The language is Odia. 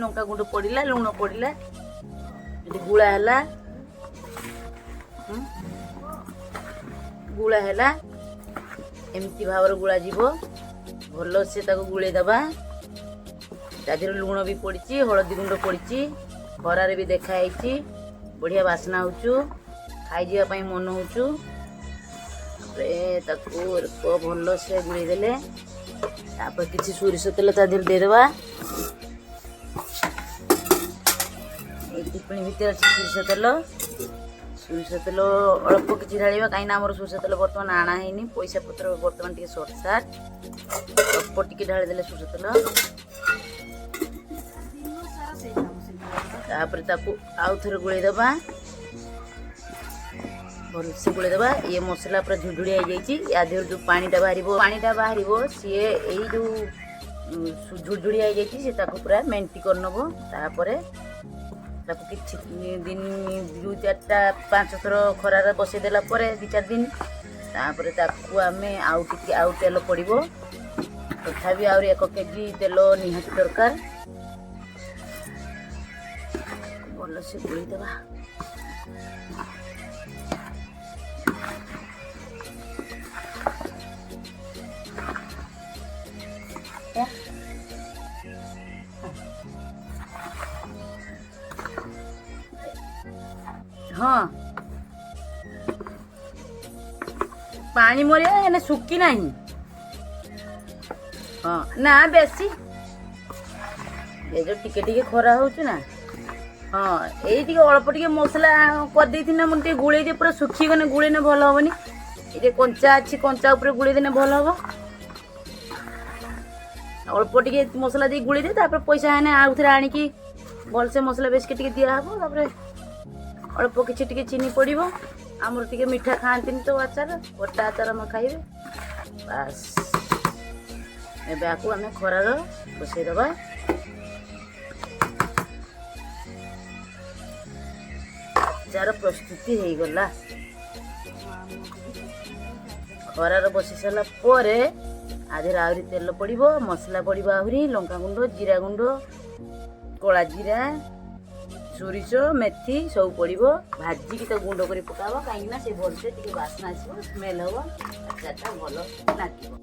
ଲଙ୍କା ଗୁଣ୍ଡ ପଡ଼ିଲା, ଲୁଣ ପଡ଼ିଲା, ଏଠି ଗୁଳା ହେଲା। ହୁଁ, ଗୁଳା ହେଲା। ଏମିତି ଭାବରେ ଗୁଳା ଯିବ। ଭଲସେ ତାକୁ ଗୁଳେଇ ଦେବା। ତା ଦେହରେ ଲୁଣ ବି ପଡ଼ିଛି, ହଳଦୀ ଗୁଣ୍ଡ ପଡ଼ିଛି, ଖରାରେ ବି ଦେଖା ହେଇଛି। ବଢ଼ିଆ ବାସ୍ନା ହେଉଛୁ, ଖାଇଯିବା ପାଇଁ ମନ ହେଉଛୁ। ତାପରେ ତାକୁ ଭଲସେ ଗୁଳେଇ ଦେଲେ, ତାପରେ କିଛି ସୋରିଷ ତେଲ ତା ଦେହରେ ଦେଇଦେବା। ଏଇ ଟିପିଣି ଭିତରେ ଅଛି ସୋରିଷ ତେଲ। ସୋରିଷ ତେଲ ଅଳ୍ପ କିଛି ଢାଳିବା, କାହିଁକିନା ଆମର ସୋରିଷ ତେଲ ବର୍ତ୍ତମାନ ଆଣା ହେଇନି। ପଇସା ପତ୍ର ବର୍ତ୍ତମାନ ଟିକେ ସର୍ଟ ସାର୍ଟ। ଅଳ୍ପ ଟିକେ ଢାଳିଦେଲେ ସୋରିଷ ତେଲ। ତାପରେ ତାକୁ ଆଉ ଥରେ ଗୋଳେଇ ଦେବା, ଭଲସେ ଗୋଳେଇ ଦେବା। ଇଏ ମସଲା ପୁରା ଝୁଝୁଳିଆ ହେଇଯାଇଛି। ୟା ଦେହରୁ ଯେଉଁ ପାଣିଟା ବାହାରିବ, ପାଣିଟା ବାହାରିବ, ସିଏ ଏଇ ଯେଉଁ ଝୁଝୁଳିଆ ହେଇଯାଇଛି, ସେ ତାକୁ ପୁରା ମେଣ୍ଟି କରିନେବ। ତାପରେ ତାକୁ କିଛି ଦିନ, ଦୁଇ ଚାରିଟା ପାଞ୍ଚ ଥର ଖରାରେ ବସେଇ ଦେଲା ପରେ, 2-4 ଦିନ, ତାପରେ ତାକୁ ଆମେ ଆଉ ଟିକେ ଆଉ ତେଲ ପଡ଼ିବ। ତଥାପି ଆହୁରି 1 କେଜି ତେଲ ନିହାତି ଦରକାର। ଭଲସେ ଗୋଳେଇଦେବା। ହଁ, ପାଣି ମରିବା ଏନେ ଶୁଖି ନାହିଁ। ହଁ, ନା ବେଶୀ ଏ ଯୋଉ ଟିକେ ଟିକେ ଖରା ହଉଛି ନା। ହଁ, ଏଇ ଟିକେ ଅଳ୍ପ ଟିକେ ମସଲା କରିଦେଇଥିଲି ନା, ମୁଁ ଟିକେ ଗୋଳେଇ ଦିଏ। ପୁରା ଶୁଖିଗଲେ ଗୋଳେଇନେ ଭଲ ହବନି। ଏ ଟିକେ କଞ୍ଚା ଅଛି, କଞ୍ଚା ଉପରେ ଗୋଳେଇ ଦେଲେ ଭଲ ହବ। ଅଳ୍ପ ଟିକେ ମସଲା ଦେଇ ଗୋଳେଇ ଦିଏ। ତାପରେ ପଇସା ହେନେ ଆଉ ଥରେ ଆଣିକି ଭଲସେ ମସଲା ବେଶୀ ଟିକେ ଦିଆହବ। ତାପରେ ଅଳ୍ପ କିଛି ଟିକେ ଚିନି ପଡ଼ିବ। ଆମର ଟିକେ ମିଠା ଖାଆନ୍ତିନି ତ, ଆଚାର ଗୋଟା ଆଚାର ଆମର ଖାଇବେ। ବାସ୍, ଏବେ ଆକୁ ଆମେ ଖରାର ବସେଇଦେବା। ଆଚାର ପ୍ରସ୍ତୁତି ହେଇଗଲା। ଖରାର ବସି ସାରିଲା ପରେ ଆଧିରେ ଆହୁରି ତେଲ ପଡ଼ିବ, ମସଲା ପଡ଼ିବ, ଆହୁରି ଲଙ୍କା ଗୁଣ୍ଡ, ଜିରା ଗୁଣ୍ଡ, କଳା ଜିରା, ସୋରିଷ, ମେଥି ସବୁ ପଡ଼ିବ। ଭାଜିକି ତାକୁ ଗୁଣ୍ଡ କରି ପକାବ, କାହିଁକି ନା ସେ ଭଲସେ ଟିକେ ବାସ୍ନା ଆସିବ, ସ୍ମେଲ୍ ହେବ, ଆଚାରଟା ଭଲ ଲାଗିବ।